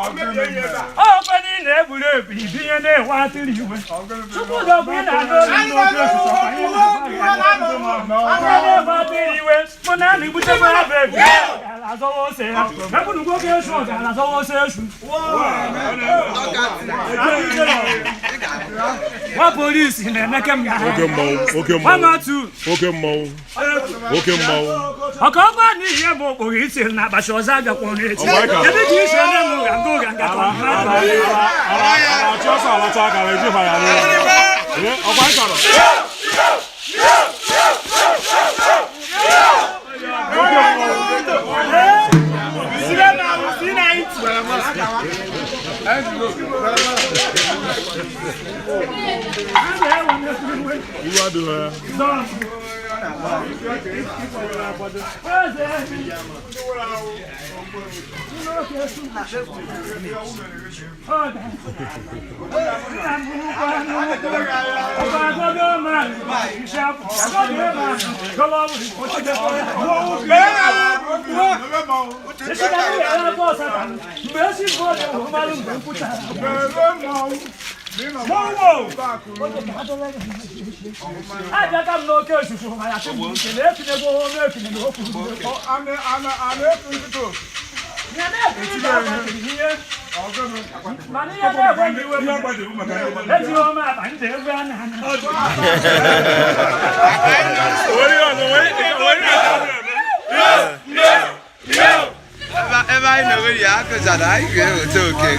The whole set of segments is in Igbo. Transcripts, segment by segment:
Ọkwa niile egburu ebu ibinye na-enwe atụrụ iwe Chukwudọbụ ị na-anụ olu n'oge osisi ọkwa ihe na-enwe atụrụ iwe mụ na na igbute m abụ ebu azọwa ose ya ekwunugwo oge esu ọ gara azọwa ose esu. Nwa polisi na-emeke m. Oke mmanwụ, oke nwa mmanwụ, matu. Oke mmanwụ, oke mmanwụ. Ọka ọgba n'ihi ya bụ okporo iti na abacha ọzọ abịakwara echi. Ọ bụ Kedu ka isi onye m ụga nga ụga nga ka mmadụ? Ala-achị ọsọ alacha akara eji ha ya n'ụlọ. Ee, ọkwa ị chọrọ? Oke mmanwụ. Iwe adịghị ya. Abịaka m n'oke osusu ma ya sị m nke na efinego ome efine na okwu ya na-ekiri ka agbaziri ihe mana ihe na-egwe m iwe bụ ejighị ọma akpa ndị egwu a na-ana. Were ihe ọzọ, were ihe ọzọ. Ebe anyị nọrọ ya akụzara anyị ga-eweta oke.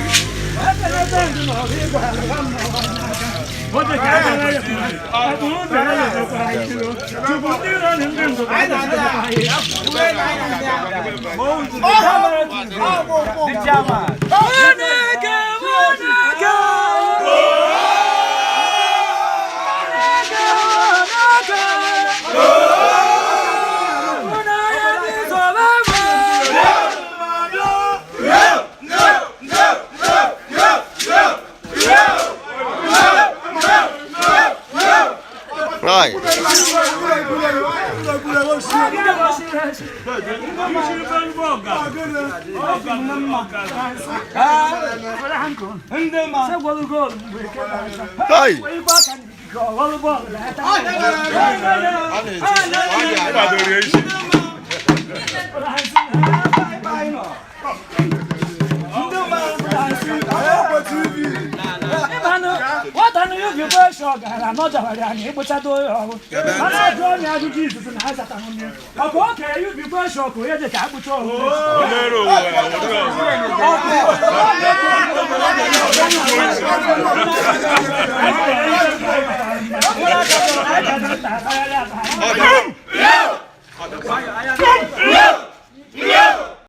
Right. Hey. Ịgbadoro ya isi. Nwata na ubi bụ esi ọgara nọjawara anyị ịkpụchado ya ọrụ mana ajụ onye ajụjụ izuzu na azata mmiri ọkụ oke ya ubi bụ esi ọkụ onye dị ka akpụcha ọrụ. O mere onwe ya, ọ dịghị ọzọ.